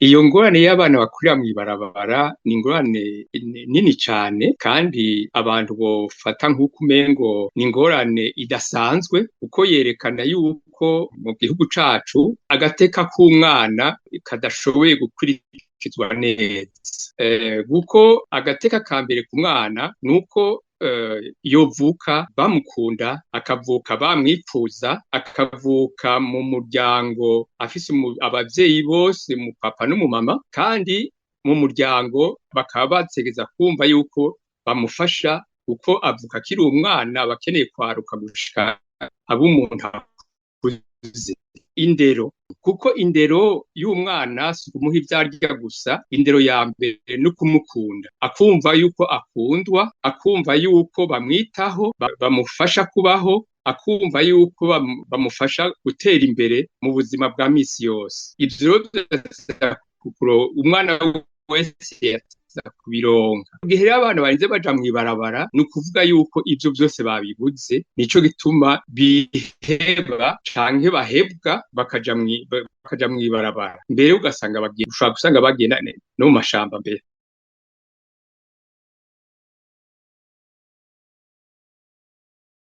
Iyo ngorane y'abana bakurira mw'ibarabara ni ingorane nini cane, kandi abantu bofata nk'uko umengo ni ingorane idasanzwe, kuko yerekana yuko mu gihugu cacu agateka k'umwana kadashoboye gukurikizwa neza. Kuko agateka ka mbere ku mwana nuko yovuka bamukunda, akavuka bamwipfuza, akavuka mu muryango afise abavyeyi bose, mu papa n'umumama, kandi mu muryango bakaba bategeza kumva yuko bamufasha, kuko avuka akiri umwana bakeneye kwaruka gushika abo umuntu akuze. Indero, kuko indero y'umwana si ukumuha ivyo arya gusa, indero ya mbere ni ukumukunda, akumva yuko akundwa, akumva yuko bamwitaho, bamufasha kubaho, akumva yuko bamufasha gutera imbere mu buzima bwa misi yose. Ivyo rero umwana wese kubironka. Igihe rero abana barinze baja mw'ibarabara, ni ukuvuga yuko ivyo vyose babibuze, nico gituma biheba canke bahebwa bakaja mw'ibarabara. Mbere ugasanga bagiye, ushobora gusanga bagiye no mu mashamba mbere.